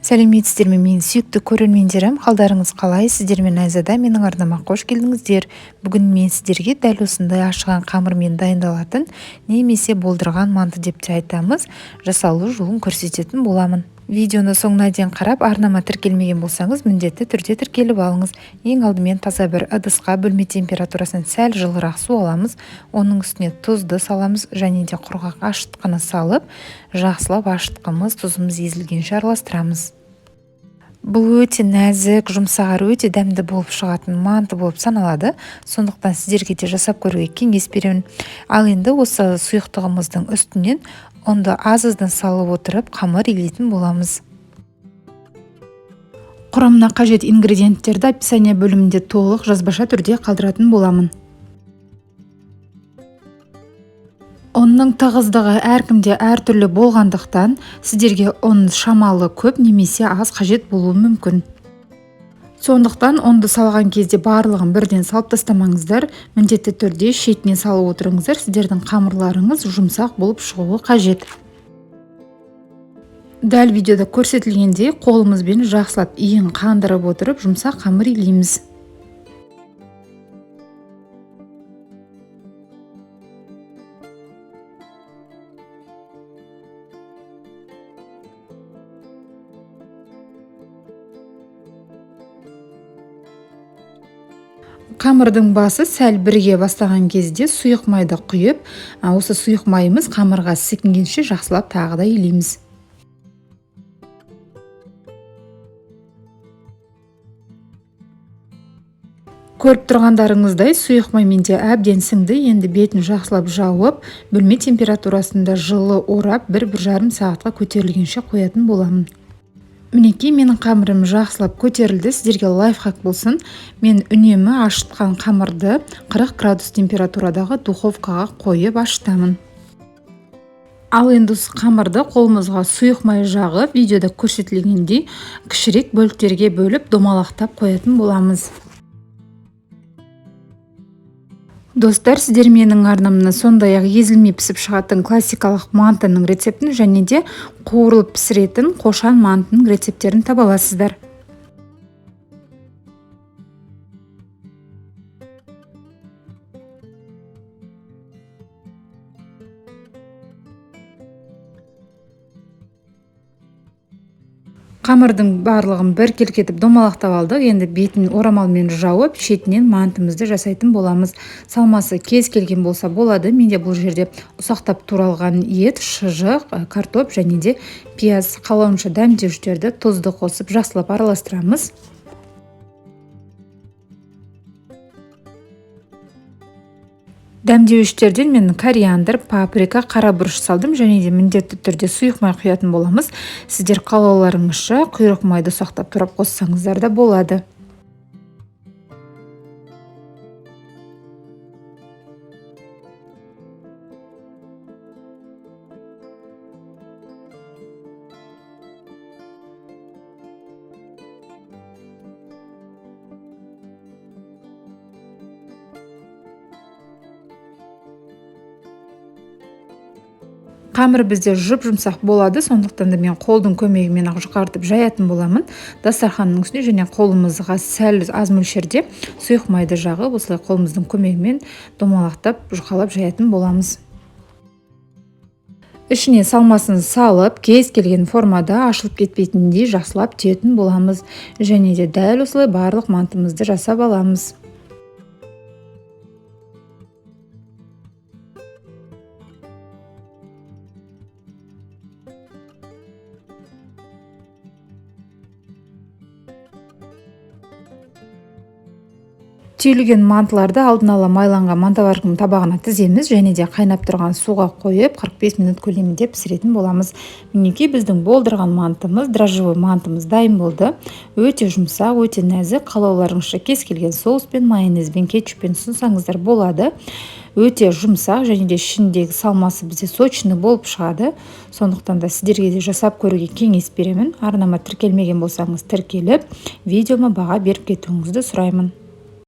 Сәлеметсіздер ме, менің сүйікті көрермендерім, қалдарыңыз қалай? Сіздермен Айзада, менің арнама қош келдіңіздер. Бүгін мен сіздерге дәл осындай ашыған қамырмен дайындалатын немесе болдырған манты деп те айтамыз, жасалу жолын көрсететін боламын. Видеоны соңына дейін қарап, арнама тіркелмеген болсаңыз, міндетті түрде тіркеліп алыңыз. Ең алдымен таза бір ыдысқа бөлме температурасынан сәл жылырақ су аламыз, оның үстіне тұзды саламыз және де құрғақ ашытқыны салып, жақсылап ашытқымыз, тұзымыз езілгенше араластырамыз. Бұл өте нәзік, жұмсақ әрі өте дәмді болып шығатын манты болып саналады. Сондықтан сіздерге де жасап көруге кеңес беремін. Ал енді осы сұйықтығымыздың үстінен ұнды аз-аздан салып отырып қамыр илейтін боламыз. Құрамына қажет ингредиенттерді описание бөлімінде толық жазбаша түрде қалдыратын боламын. Ұнның тығыздығы әркімде әртүрлі болғандықтан, сіздерге ұн шамалы көп немесе аз қажет болуы мүмкін. Сондықтан ұнды салған кезде барлығын бірден салып тастамаңыздар, міндетті түрде шетіне салып отырыңыздар, сіздердің қамырларыңыз жұмсақ болып шығуы қажет. Дәл видеода көрсетілгендей қолымызбен жақсылап иін қандырып отырып жұмсақ қамыр илейміз. Қамырдың басы сәл бірге бастаған кезде сұйық майды құйып, осы сұйық майымыз қамырға сіңгенше жақсылап тағы да илейміз. Көріп тұрғандарыңыздай сұйық май менде әбден сіңді. Енді бетін жақсылап жауып, бөлме температурасында жылы орап, бір-бір жарым сағатқа көтерілгенше қоятын боламын. Мінекей менің қамырым жақсылап көтерілді. Сіздерге лайфхак болсын. Мен үнемі ашытқан қамырды 40 градус температурадағы духовкаға қойып ашытамын. Ал енді осы қамырды қолымызға сұйық май жағып, видеода көрсетілгендей кішірек бөліктерге бөліп домалақтап қоятын боламыз. Достар, сіздер менің арнамнан сондай-ақ езілмей пісіп шығатын классикалық мантының рецептін және де қуырылып пісіретін қошан мантының рецепттерін таба аласыздар. Қамырдың барлығын біркелкі етіп домалақтап алдық. Енді бетін орамалмен жауып, шетінен мантымызды жасайтын боламыз. Салмасы кез келген болса болады. Менде бұл жерде ұсақтап туралған ет, шыжық, картоп және де пияз, қалауынша дәмдеуіштерді, тұзды қосып жақсылап араластырамыз. Дәмдеуіштерден мен кориандр, паприка, қара бұрыш салдым және де міндетті түрде сұйық май құятын боламыз. Сіздер қалауларыңызша құйрық майды ұсақтап турап қоссаңыздар да болады. Қамыр бізде жұп-жұмсақ болады, сондықтан да мен қолдың көмегімен ақ жұқартып жаятын боламын. Дастарханның үстіне және қолымызға сәл аз мөлшерде сұйық майды жағып, осылай қолымыздың көмегімен домалақтап, жұқалап жаятын боламыз. Ішіне салмасын салып, кез келген формада ашылып кетпейтіндей жақсылап түйетін боламыз. Және де дәл осылай барлық мантымызды жасап аламыз. Түйілген мантыларды алдын ала майланған мантоварканың табағына тіземіз және де қайнап тұрған суға қойып 45 минут көлемінде пісіретін боламыз. Мінекей біздің болдырған мантымыз, дрожжевой мантымыз дайын болды. Өте жұмсақ, өте нәзік, қалауларыңызша кез келген соуспен, майонезбен, кетчуппен ұсынсаңыздар болады. Өте жұмсақ және де ішіндегі салмасы бізде сочный болып шығады. Сондықтан да сіздерге де жасап көруге кеңес беремін. Арнама тіркелмеген болсаңыз тіркеліп, видеома баға беріп кетуіңізді сұраймын.